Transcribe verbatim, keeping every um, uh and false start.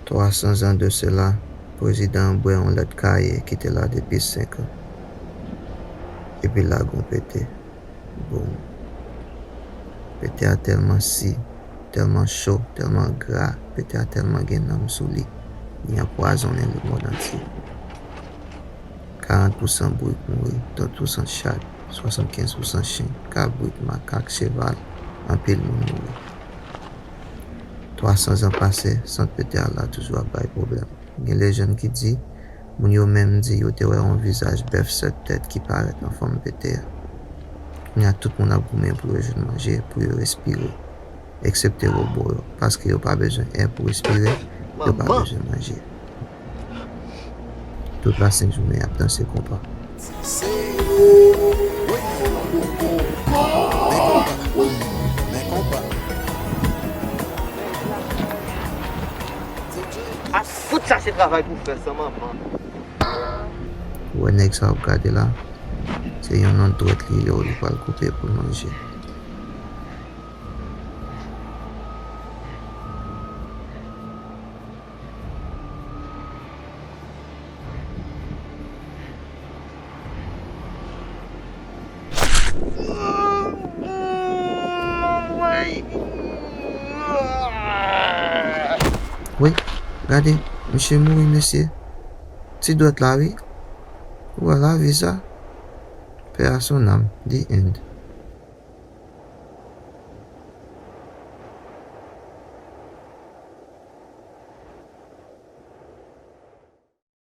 Twa san zan de sela, prezidan an bwè yon lòt kaye ki te la depi senk an. Epi l lage yon pete. Boum. Pete a tèlman si, tèlman cho, tèlman gra, pete a tèlman gen nanm sou li, li anpwazonnen lemonn antye. Karant pousan brik mouri, trant pousan chat, swasannkenz pousan chen, kabrit, makak, cheval, anpil moun mouri. Twa san zan pase, sant pete a la toujou ap bay pwoblèm. Gen lejann ki di, moun yo menm di yo te wè yon vizaj bèf sèt tèt ki parèt nan fòm pete a. Kounye a, tout moun ap goumen pou yo jwenn manje, pou yo respire. Eksepte wobo yo, paske yo pa bezwen è pou respire, yo pa bezwen manje. Tout lasent jounen, y ap danse konpa. A fout, sa se travay pou fè san manman. Ou wè nèg sa w ap gade la, se yon non dwèt li yo li pral koupe pou l manje. Wi, gade, misye mouri, mesye. Ti dwèt la, wi. Ou wè lavi sa? Paix à son âme, the end.